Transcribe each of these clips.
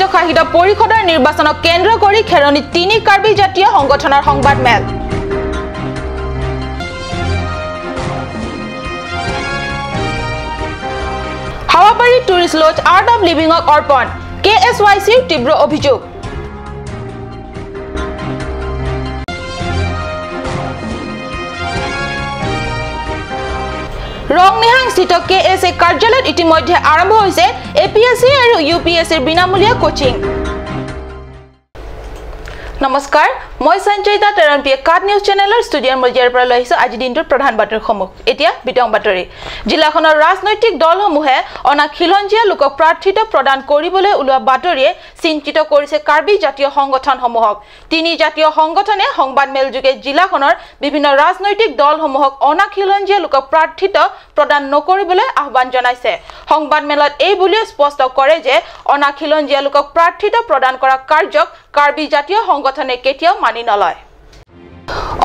স্বায়ত্তশাসিত পৰিষদৰ নিৰ্বাচনক কেন্দ্ৰ কৰি খেৰণিত তিনি কাৰ্বি জাতীয় সংগঠনৰ সংবাদমেল। হাৱাবাৰী টুৰিষ্ট লজ আৰ্ট অফ লিভিঙক অৰ্পণ, কে এছ ৱাই চিৰ তীব্ৰ অভিযোগ। ৰংনিহাংস্থিত কে এছ এ কাৰ্যালয়ত ইতিমধ্যে আৰম্ভ হৈছে এ পি এছ চি আৰু ইউ পি এছ চিৰ বিনামূলীয়া কোচিং। নমস্কাৰ, মই সঞ্চয়িতা তেৰণপিয়ে কাট নিউজ চেনেলৰ ষ্টুডিঅ'ৰ মজিয়াৰ পৰা লৈ আহিছোঁ আজি দিনটোৰ প্ৰধান বাতৰিসমূহ। এতিয়া বিতং বাতৰি। জিলাখনৰ ৰাজনৈতিক দলসমূহে অনা খিলঞ্জীয়া লোকক প্ৰাৰ্থিত্ব প্ৰদান কৰিবলৈ ওলোৱা বাতৰিয়ে চিন্তিত কৰিছে কাৰ্বি জাতীয় সংগঠনসমূহক। তিনি জাতীয় সংগঠনে সংবাদমেলযোগে জিলাখনৰ বিভিন্ন ৰাজনৈতিক দলসমূহক অনা খিলঞ্জীয়া লোকক প্ৰাৰ্থিত্ব প্ৰদান নকৰিবলৈ আহ্বান জনাইছে। সংবাদমেলত এই বুলিও স্পষ্ট কৰে যে অনা খিলঞ্জীয়া লোকক প্ৰাৰ্থিত্ব প্ৰদান কৰা কাৰ্যক কাৰ্বি জাতীয় সংগঠনে কেতিয়াও মানি নলয়।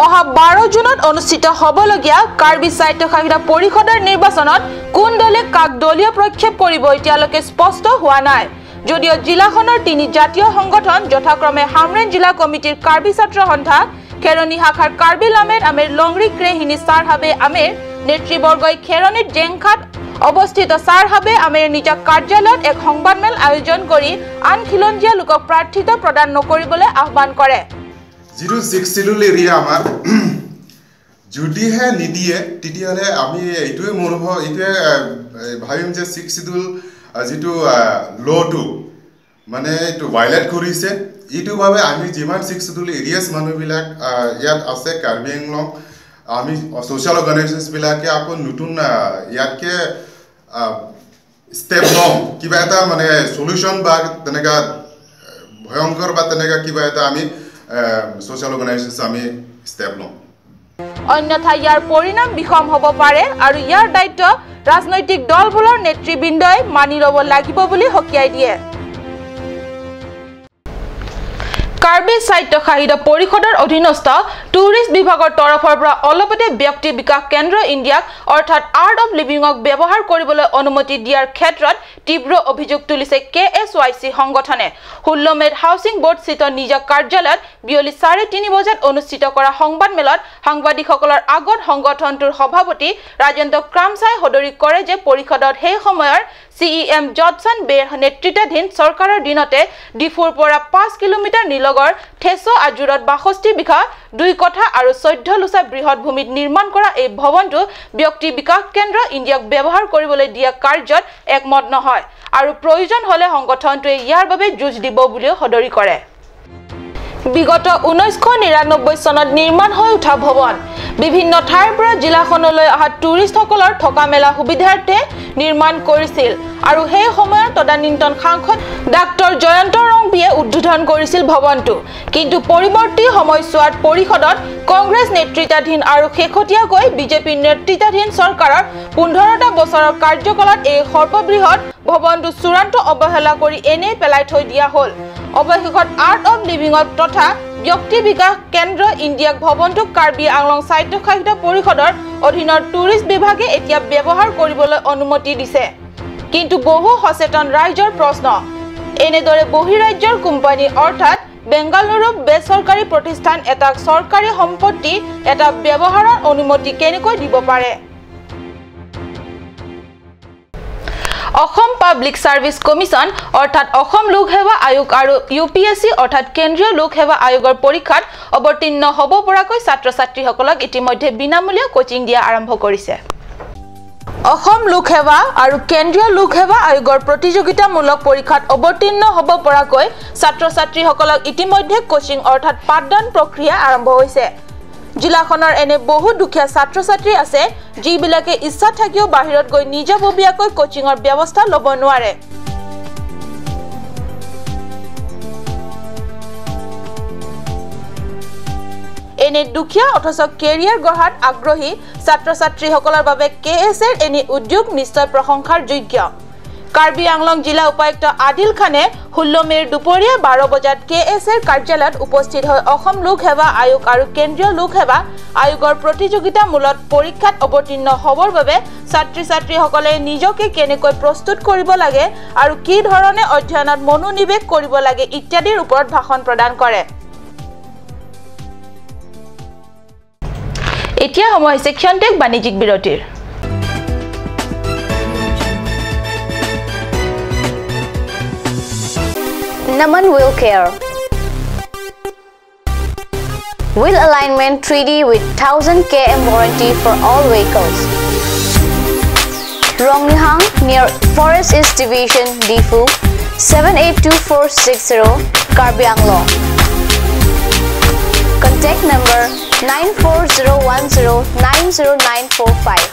অহা 12 জুনত অনুষ্ঠিত হ'বলগীয়া কাৰ্বি স্বায়ত্তশাসিত পৰিষদৰ নিৰ্বাচনত কোন দলে কাক দলীয় প্ৰক্ষেপ কৰিব এতিয়ালৈকে স্পষ্ট হোৱা নাই। যদিও জিলাখনৰ তিনি জাতীয় সংগঠন যথাক্ৰমে হামৰেন জিলা কমিটিৰ কাৰ্বি ছাত্ৰ সন্থা, খেৰণি শাখাৰ কাৰ্বি লামেৰ আমেৰ লংৰি ক্ৰেহিনী চাৰহাবে আমেৰ নেতৃবৰ্গই খেৰণিত জেংখাত অৱস্থিত চাৰহাবে আমেৰ নিজা কাৰ্যালয়ত এক সংবাদমেল আয়োজন কৰি আন খিলঞ্জীয়া লোকক প্ৰাৰ্থিত্ব প্ৰদান নকৰিবলৈ আহ্বান কৰে। যিটো ছিক্স চিডুল এৰিয়া আমাৰ যদিহে নিদিয়ে তেতিয়াহ'লে আমি এইটোৱে মনোভাৱ এইটোৱে ভাবিম যে ছিক্স চিডুল যিটো ল'টো মানে এইটো ভাইলেট কৰিছে। এইটো বাবে আমি যিমান ছিক্স চিডুল এৰিয়াছ মানুহবিলাক ইয়াত আছে কাৰ্বি আংলং, আমি ছ'চিয়েল অৰ্গেনাইজেশ্যনছবিলাকে আকৌ নতুন ইয়াতকৈ ষ্টেপ ল'ম, কিবা এটা মানে চলিউশ্যন বা তেনেকুৱা ভয়ংকৰ বা তেনেকুৱা কিবা এটা আমি ছ'চিয়েল অৰ্গেনাইজেশ্যন আমি ষ্টেপ ল'ম। অন্যথা ইয়াৰ পৰিণাম বিষম হ'ব পাৰে আৰু ইয়াৰ দায়িত্ব ৰাজনৈতিক দলবোৰৰ নেতৃবৃন্দই মানি ল'ব লাগিব বুলি সকীয়াই দিয়ে। কাৰ্বি স্বায়ত্তশাসিত পৰিষদৰ অধীনস্থ টুৰিষ্ট বিভাগৰ তৰফৰ পৰা অলপতে ব্যক্তি বিকাশ কেন্দ্ৰ ইণ্ডিয়াক অৰ্থাৎ আৰ্ট অফ লিভিঙক ব্যৱহাৰ কৰিবলৈ অনুমতি দিয়াৰ ক্ষেত্ৰত তীব্ৰ অভিযোগ তুলিছে কে এছ ৱাই চি সংগঠনে। 16 মে'ত হাউচিং বৰ্ডস্থিত নিজা কাৰ্যালয়ত বিয়লি 3:30 বজাত অনুষ্ঠিত কৰা সংবাদমেলত সাংবাদিকসকলৰ আগত সংগঠনটোৰ সভাপতি ৰাজেন্দ্ৰ ক্ৰামচাই সদৰি কৰে যে পৰিষদত সেই সময়ৰ চি ই এম জডছন বেৰ নেতৃত্বাধীন চৰকাৰৰ দিনতে ডিফুৰ পৰা 5 কিলোমিটাৰ নিলগৰ থেছ আজুৰত 62 বিঘা 2 কঠা আৰু 14 লোচা বৃহৎ ভূমিত নিৰ্মাণ কৰা এই ভৱনটো ব্যক্তি বিকাশ কেন্দ্ৰ ইণ্ডিয়াক ব্যৱহাৰ কৰিবলৈ দিয়া কাৰ্যত একমত নহয় আৰু প্ৰয়োজন হ'লে সংগঠনটোৱে ইয়াৰ বাবে যুঁজ দিব বুলিও সদৰি কৰে। বিগত 1999 চনত নিৰ্মাণ হৈ উঠা ভৱন বিভিন্ন ঠাইৰ পৰা জিলাখনলৈ অহা টুৰিষ্টসকলৰ থকা মেলা সুবিধাৰ্থে নিৰ্মাণ কৰিছিল আৰু সেই সময়ৰ তদানীন্তন সাংসদ ডাক্তৰ জয়ন্ত ৰংপিয়ে উদ্বোধন কৰিছিল ভৱনটো। কিন্তু পৰৱৰ্তী সময়ছোৱাত পৰিষদত কংগ্ৰেছ নেতৃত্বাধীন আৰু শেহতীয়াকৈ বিজেপি নেতৃত্বাধীন চৰকাৰৰ 15টা বছৰৰ কাৰ্যকালত এই সৰ্ববৃহৎ ভৱনটো চূড়ান্ত অৱহেলা কৰি এনেই পেলাই থৈ দিয়া হ'ল। অৱশেষত আৰ্ট অফ লিভিঙত তথা ব্যক্তি বিকাশ কেন্দ্ৰ ইণ্ডিয়াক ভৱনটোক কাৰ্বি আংলং স্বায়ত্তশাসিত পৰিষদৰ অধীনৰ টুৰিষ্ট বিভাগে এতিয়া ব্যৱহাৰ কৰিবলৈ অনুমতি দিছে। কিন্তু বহু সচেতন ৰাইজৰ প্ৰশ্ন, এনেদৰে বহিৰাজ্যৰ কোম্পানী অৰ্থাৎ বেংগালুৰু বেচৰকাৰী প্ৰতিষ্ঠান এটাক চৰকাৰী সম্পত্তি এটা ব্যৱহাৰৰ অনুমতি কেনেকৈ দিব পাৰে? অসম পাব্লিক ছাৰ্ভিচ কমিছন অৰ্থাৎ অসম লোকসেৱা আয়োগ আৰু ইউ পি এছ চি অৰ্থাৎ কেন্দ্ৰীয় লোকসেৱা আয়োগৰ পৰীক্ষাত অৱতীৰ্ণ হ'ব পৰাকৈ ছাত্ৰ ছাত্ৰীসকলক ইতিমধ্যে বিনামূলীয়া কোচিং দিয়া আৰম্ভ কৰিছে। অসম লোকসেৱা আৰু কেন্দ্ৰীয় লোকসেৱা আয়োগৰ প্ৰতিযোগিতামূলক পৰীক্ষাত অৱতীৰ্ণ হ'ব পৰাকৈ ছাত্ৰ ছাত্ৰীসকলক ইতিমধ্যে কোচিং অৰ্থাৎ পাঠদান প্ৰক্ৰিয়া আৰম্ভ হৈছে। জিলাখনৰ এনে বহু দুখীয়া ছাত্ৰ ছাত্ৰী আছে যিবিলাকে ইচ্ছা থাকিও বাহিৰত গৈ নিজাববীয়াকৈ কোচিঙৰ ব্যৱস্থা ল'ব নোৱাৰে। এনে দুখীয়া অথচ কেৰিয়াৰ গঢ়াত আগ্ৰহী ছাত্ৰ ছাত্ৰীসকলৰ বাবে কে এছ এৰ এনে উদ্যোগ নিশ্চয় প্ৰশংসাৰ যোগ্য। কাৰ্বি আংলং জিলা উপায়ুক্ত আদিল খানে 16 মে'ৰ দুপৰীয়া 12 বজাত কে এছ এৰ কাৰ্যালয়ত উপস্থিত হৈ অসম লোক সেৱা আয়োগ আৰু কেন্দ্ৰীয় লোক সেৱা আয়োগৰ প্ৰতিযোগিতামূলক পৰীক্ষাত অৱতীৰ্ণ হ'বৰ বাবে ছাত্ৰী ছাত্ৰীসকলে নিজকে কেনেকৈ প্ৰস্তুত কৰিব লাগে আৰু কি ধৰণে অধ্যয়নত মনোনিৱেশ কৰিব লাগে ইত্যাদিৰ ওপৰত ভাষণ প্ৰদান কৰে। এতিয়া সময় হৈছে ক্ষন্তেক বাণিজ্যিক বিৰতিৰ। Naman Wheel Care. Wheel alignment 3D with 1000 km warranty for all vehicles. Rongnihang near Forest East Division, Diphu, 782460, Karbi Anglong. Contact number 9401090945.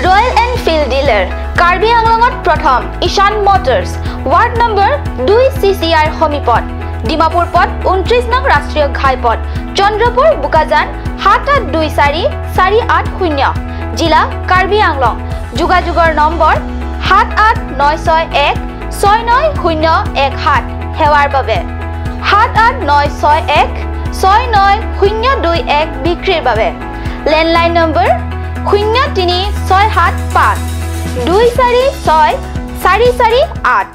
Royal Enfield dealer Karbi আংলঙত প্ৰথম ঈশান মটৰ্ছ, ৱাৰ্ড নম্বৰ 2 CCR সমীপত, ডিমাপুৰ পথ 29 নং ৰাষ্ট্ৰীয় ঘাইপথ, চন্দ্ৰপুৰ বোকাজান 7824480, জিলা কাৰ্বি আংলং। যোগাযোগৰ নম্বৰ 78961 69017। সেৱাৰ বাবে 78961 69021 বিক্ৰীৰ বাবে লেণ্ডলাইন নম্বৰ 03675 246 448।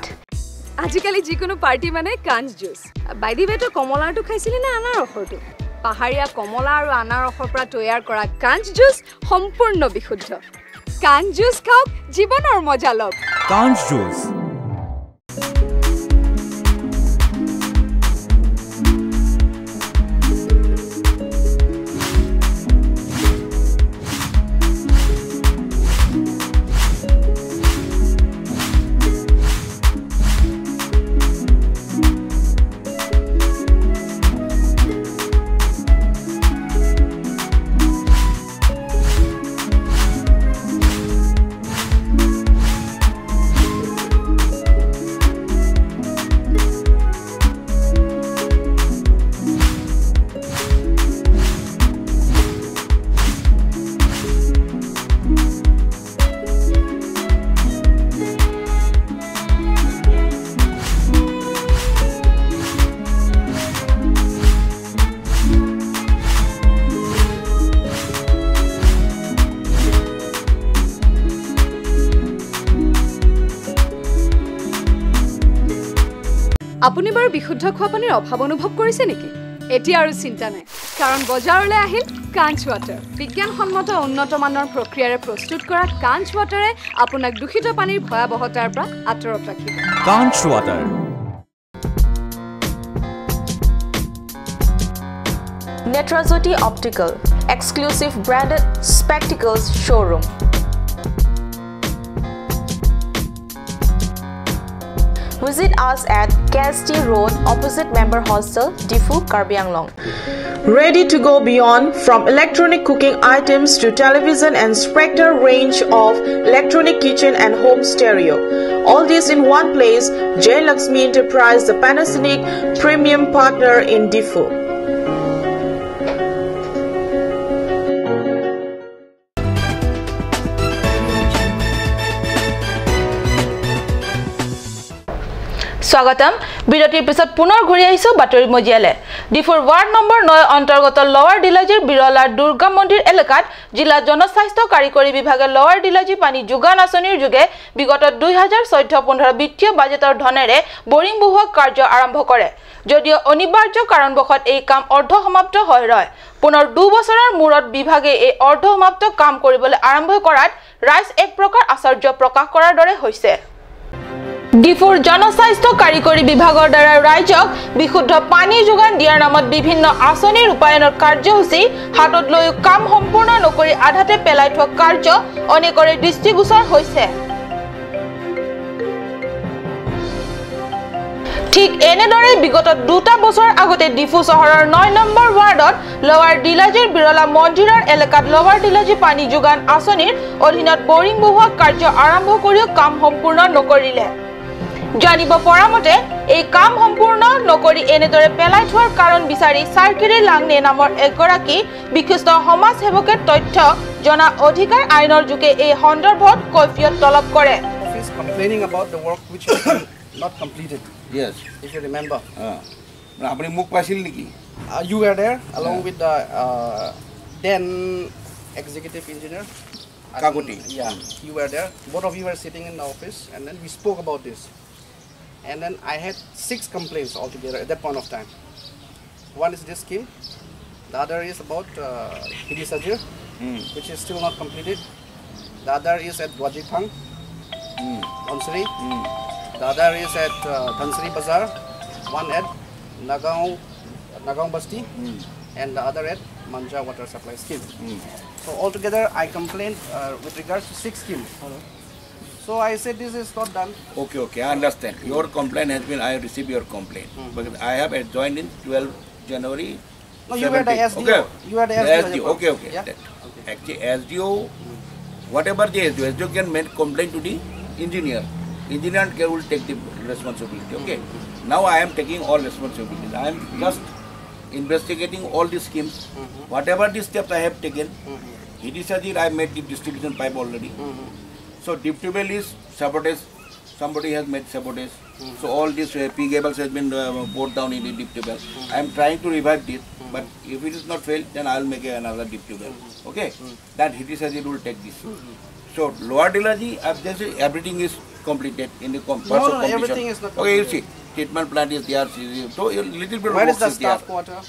আজিকালি যিকোনো পাৰ্টি মানে কাঞ্চ জুচ। বাই the ৱে, তই কমলাৰটো খাইছিলি নে আনাৰসৰটো? পাহাৰীয়া কমলা আৰু আনাৰসৰ পৰা তৈয়াৰ কৰা কাঞ্চ জুচ সম্পূৰ্ণ বিশুদ্ধ। কাঞ্চ জুচ খাওক, জীৱনৰ মজা লওক। কাঞ্চ juice. আপুনি বাৰু বিশুদ্ধ খোৱা পানীৰ অভাৱ অনুভৱ কৰিছে নেকি? এতিয়া আৰু চিন্তা নাই, কাৰণ বজাৰলৈ আহিল কাঞ্চ ৱাটাৰ। বিজ্ঞানসন্মত উন্নত মানৰ প্ৰক্ৰিয়াৰে প্ৰস্তুত কৰা কাঞ্চ ৱাটাৰে আপোনাক দূষিত পানীৰ ভয়াৱহতাৰ পৰা আঁতৰত ৰাখিব। কাঞ্চ water. Netrajyoti optical, exclusive branded spectacles showroom. Visit us at KST Road, opposite Member Hostel, Diphu, Karbi Anglong. Ready to go beyond from electronic cooking items to television and Spectre range of electronic kitchen and home stereo. All this in one place, Jai Lakshmi Enterprise, the Panasonic premium partner in Diphu. স্বাগতম। বিৰতিৰ পিছত পুনৰ ঘূৰি আহিছো বাতৰি মজিয়ালে। ডিফুৰ ward number 9 অন্তৰ্গত lower ডিলাজিৰ বিৰলাৰ Durga মন্দিৰ এলেকাত জিলা জনস্বাস্থ্য কাৰিকৰী বিভাগে লৱাৰ ডিলাজি পানী যোগান আঁচনিৰ যোগে বিগত 2014-15 বিত্তীয় বাজেটৰ ধনেৰে বৰিং বহুৱা কাৰ্য আৰম্ভ কৰে। যদিও অনিবাৰ্য কাৰণবশত এই কাম অৰ্ধসমাপ্ত হৈ ৰয়। পুনৰ দুবছৰৰ মূৰত বিভাগে এই অৰ্ধসমাপ্ত কাম কৰিবলৈ আৰম্ভ কৰাত ৰাইজ এক প্ৰকাৰ আশ্চৰ্য প্ৰকাশ কৰাৰ দৰে হৈছে। ডিফুৰ জনস্বাস্থ্য কাৰিকৰী বিভাগৰ দ্বাৰা ৰাইজক বিশুদ্ধ পানী যোগান দিয়াৰ নামত বিভিন্ন আঁচনি ৰূপায়ণৰ কাৰ্যসূচী হাতত লৈ কাম সম্পূৰ্ণ নকৰি আধাতে পেলাই থোৱা কাৰ্য অনেকৰে দৃষ্টিগোচৰ হৈছে। ঠিক এনেদৰে বিগত দুটা বছৰ আগতে ডিফু চহৰৰ 9 নম্বৰ ৱাৰ্ডত লৱাৰ ডিলাজিৰ বিৰলা মন্দিৰৰ এলেকাত লৱাৰ ডিলাজি পানী যোগান আঁচনিৰ অধীনত বৰিং বহুৱা কাৰ্য আৰম্ভ কৰিও কাম সম্পূৰ্ণ নকৰিলে। জানিব পৰা মতে এই কাম সম্পূৰ্ণ নকৰি এনেদৰে পেলাই থোৱাৰ কাৰণ বিচাৰি চাৰ্কিৰি লাংনে নামৰ এগৰাকী বিশিষ্ট সমাজ সেৱকে তথ্য জনা অধিকাৰ আইনৰ যোগে এই সন্দৰ্ভত কৈফিয়ত তলব কৰে। Complaining about the work which is not completed. Yes. If you remember. আপুনি মোক পাইছিল নেকি? You were there along with the then executive engineer Kakoti. Yeah, you were there. Both of you were sitting in the office, and then we spoke about this. And then I had 6 complaints altogether at that point of time. One is this scheme, the other is about Hidisajir, which is still not completed. The other is at Dwajipang, Dhansiri. The other is at Dhansiri Bazaar, one at Nagaon Basti, and the other at Manja Water Supply Scheme. So altogether I complained with regards to 6 schemes. So I said this is not done. Okay, okay, I understand. Your complaint has been, I received your complaint. Because I have joined in 12 January. No, you were the SDO. Okay. You were the SDO. Okay, okay. Yeah? Okay. Actually, SDO, whatever the SDO, SDO can make complaint to the engineer. Engineer will take the responsibility. Okay. Now I am taking all responsibilities. I am just investigating all the schemes. Whatever the steps I have taken, Hidisajir, I made the distribution pipe already. So deep tubewell is sabotage. Somebody has made sabotage. So all this P gables has been poured down in the deep tubewell. I am trying to revive this, but if it is not failed, then I will make another deep tubewell. Okay, that Hidisajir will take this. So Lower Dilaji, everything is completed in the parts of completion. Everything is not completed. Okay, you see, treatment plant is there. So a little bit. Where is the staff quarter?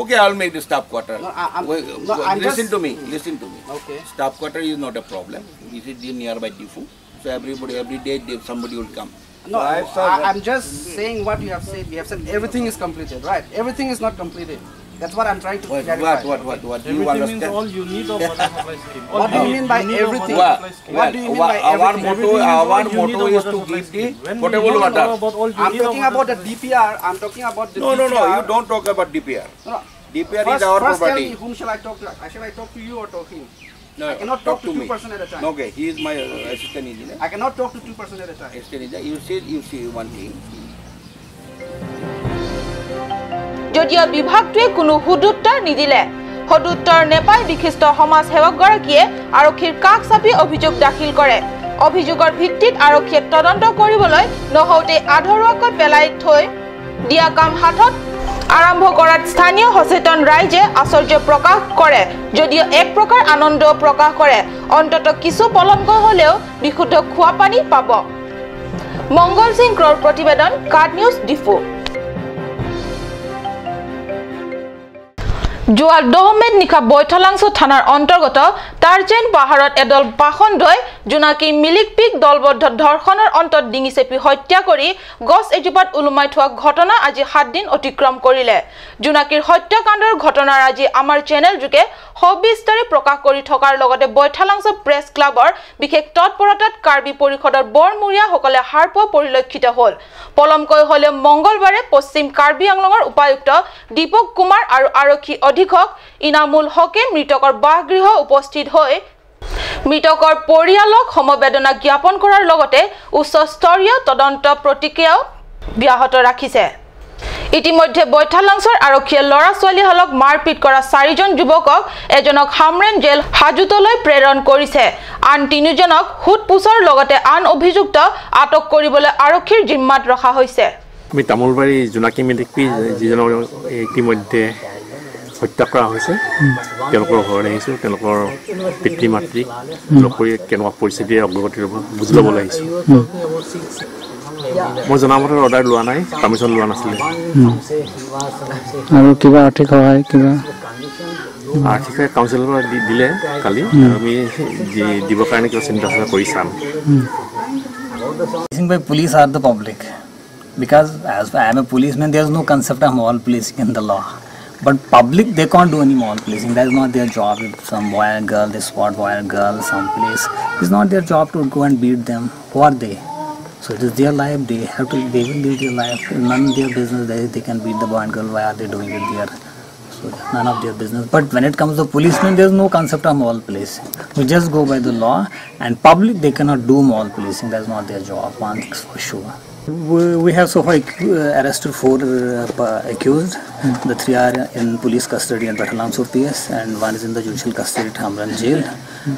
Okay, I'll make the staff quarter. No, I'm listen to me. Listen to me. Okay. Staff quarter is not a problem. This is the nearby Difu. So everybody, every day, somebody will come. No, so I'm just saying what you have said. We have said everything is completed, right? Everything is not completed. That's what I'm trying to clarify. What? Do you Everything understand? means all you need of water supply scheme. What do you mean by everything? What do you mean by everything? Our motto is to give the potable water. I'm talking about the DPR. I'm talking about the No, you don't talk about DPR. No. DPR is our first property. Tell me, whom shall I talk to? Shall I talk to you or talk him? No, I cannot talk to two me. person at a time. Okay, he is my assistant engineer. I cannot talk to 2 person at a time. Assistant engineer, you see one thing. যদিও বিভাগটোৱে কোনো সুদুত্তৰ নিদিলে, সদুত্তৰ নেপাই বিশিষ্ট সমাজ সেৱকগৰাকীয়ে আৰক্ষীৰ কাষ চাপি অভিযোগ দাখিল কৰে। অভিযোগৰ ভিত্তিত আৰক্ষীয়ে তদন্ত কৰিবলৈ নহওঁতে আধৰুৱাকৈ পেলাই থৈ দিয়া কাম হাতত আৰম্ভ কৰাত স্থানীয় সচেতন ৰাইজে আশ্চৰ্য প্ৰকাশ কৰে, যদিও এক প্ৰকাৰ আনন্দ প্ৰকাশ কৰে। অন্তত কিছু পলমকৈ হ'লেও বিশুদ্ধ খোৱা পানী পাব। মংগল সিং ক্ৰৰ প্ৰতিবেদন, কাট নিউজ, ডিফু। যোৱা 10 মে'ত নিশা বৈঠালাংছ থানাৰ অন্তৰ্গত টাৰ্জেন পাহাৰত এদল পাষণ্ডই জোনাকী মিলিকপিক দলবদ্ধ ধৰ্ষণৰ অন্তত ডিঙি চেপি হত্যা কৰি গছ এজোপাত ওলোমাই থোৱা ঘটনা আজি 7 দিন অতিক্ৰম কৰিলে। জোনাকীৰ হত্যাকাণ্ডৰ ঘটনাৰ আজি আমাৰ চেনেলযোগে সবিস্তাৰে প্ৰকাশ কৰি থকাৰ লগতে বৈঠালাংছ প্ৰেছ ক্লাবৰ বিশেষ তৎপৰতাত কাৰ্বি পৰিষদৰ বৰমূৰীয়াসকলে হাৰ পোৱা পৰিলক্ষিত হ'ল। পলমকৈ হ'লেও মংগলবাৰে পশ্চিম কাৰ্বি আংলঙৰ উপায়ুক্ত দীপক কুমাৰ আৰু আৰক্ষী অধীক্ষক ইনামুল হকে মৃতকৰ বাসগৃহ উপস্থিত হৈ মৃতকৰ পৰিয়ালক সমবেদনা জ্ঞাপন কৰাৰ লগতে উচ্চস্তৰীয় তদন্ত প্ৰতিক্ৰিয়াও ব্যাহত ৰাখিছে। ইতিমধ্যে বৈঠালাংছৰ আৰক্ষীয়ে ল'ৰা ছোৱালীহালক মাৰপিট কৰা 4 জন যুৱকক এজনক হামৰেন জেল হাজোতলৈ প্ৰেৰণ কৰিছে। আন 3 জনক সোধ পোছৰ লগতে আন অভিযুক্ত আটক কৰিবলৈ আৰক্ষীৰ জিম্মাত ৰখা হৈছে। আমি তামোলবাৰী জোনাকী মিলিকপি যিজনক ইতিমধ্যে হত্যা কৰা হৈছে তেওঁলোকৰ ঘৰলৈ আহিছোঁ, তেওঁলোকৰ পিতৃ মাতৃক লগ কৰি কেনেকুৱা পৰিস্থিতিৰ অগ্ৰগতি বুজি ল'বলৈ আহিছোঁ। মই জনামতে অৰ্ডাৰ লোৱা নাই, পাৰ্মিশ্যন লোৱা নাছিলে। আৰু কিবা আৰ্থিক সহায় কিবা আৰ্থিক সহায় কাউন্সিলৰ পৰা দিলে কালি, আমি দিবৰ কাৰণে কিবা চিন্তা চৰ্চা কৰি চাম। By police or the public, because as I am a policeman, there is no concept of moral policing in the law. But public, they can't do any moral policing. That is not their job. If some boy or girl, they spot boy or girl some place, it's not their job to go and beat them. Who are they? So it is their life. They have to. They will live their life. None of their business. They can beat the boy and girl. Why are they doing it there? So none of their business. But when it comes to policemen, there is no concept of moral policing. We just go by the law, and public, they cannot do moral policing. That's not their job. One thing's for sure. We have so far arrested 4 accused. The 3 are in police custody at Bathalamso PS and 1 is in the judicial custody at Hamran jail.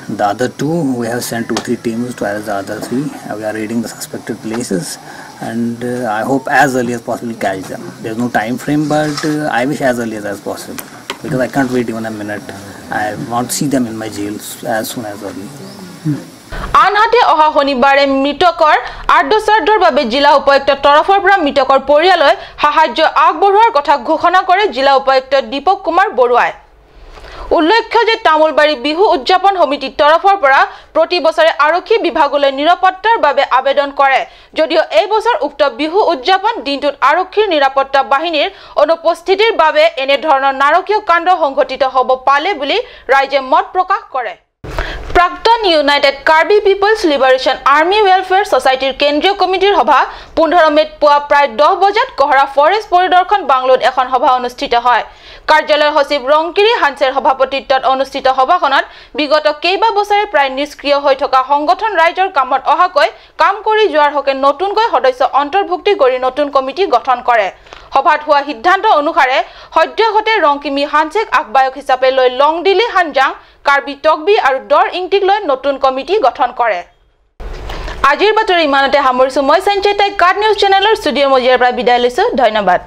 The other 2, we have sent 2-3 teams to arrest the other 3. We are raiding the suspected places and I hope as early as possible catch them. There is no time frame, but I wish as early as possible because I can't wait even a minute. I want to see them in my jail as soon as early. আনহাতে অহা শনিবাৰে মৃতকৰ আৰ্দশ্ৰাদ্ধৰ বাবে জিলা উপায়ুক্তৰ তৰফৰ পৰা মৃতকৰ পৰিয়াললৈ সাহায্য আগবঢ়োৱাৰ কথা ঘোষণা কৰে জিলা উপায়ুক্ত দীপক কুমাৰ বৰুৱাই। উল্লেখ্য যে তামোলবাৰী বিহু উদযাপন সমিতিৰ তৰফৰ পৰা প্ৰতি বছৰে আৰক্ষী বিভাগলৈ নিৰাপত্তাৰ বাবে আবেদন কৰে যদিও এই বছৰ উক্ত বিহু উদযাপন দিনটোত আৰক্ষীৰ নিৰাপত্তা বাহিনীৰ অনুপস্থিতিৰ বাবে এনেধৰণৰ নাৰকীয় কাণ্ড সংঘটিত হ'ব পালে বুলি ৰাইজে মত প্ৰকাশ কৰে। প্ৰাক্তন United Karbi People's Liberation Army Welfare ছ'চাইটিৰ কেন্দ্ৰীয় কমিটিৰ সভা 15 মে'ত পুৱা প্ৰায় 10 বজাত কহৰা ফৰেষ্ট পৰিদৰ্শন বাংলোত এখন সভা অনুষ্ঠিত হয়। কাৰ্যালয়ৰ সচিব ৰংকিৰি হানছেৰ সভাপতিত্বত অনুষ্ঠিত সভাখনত বিগত কেইবা বছৰে প্ৰায় নিষ্ক্ৰিয় হৈ থকা সংগঠন ৰাইজৰ কামত অহাকৈ কাম কৰি যোৱাৰ হকে নতুনকৈ সদস্য অন্তৰ্ভুক্তি কৰি নতুন কমিটি গঠন কৰে। সভাত হোৱা সিদ্ধান্ত অনুসাৰে সদ্যহতে ৰংকিমি হানছেক আহ্বায়ক হিচাপে লৈ লংডিলি হানজাং, কাৰ্বি টকবি আৰু দৰ ইংটিক লৈ নতুন কমিটি গঠন কৰে। আজিৰ বাতৰি ইমানতে সামৰিছো। মই সঞ্চয় কাট নিউজ চেনেলৰ ষ্টুডিঅ' মজিয়াৰ পৰা বিদায় লৈছো। ধন্যবাদ।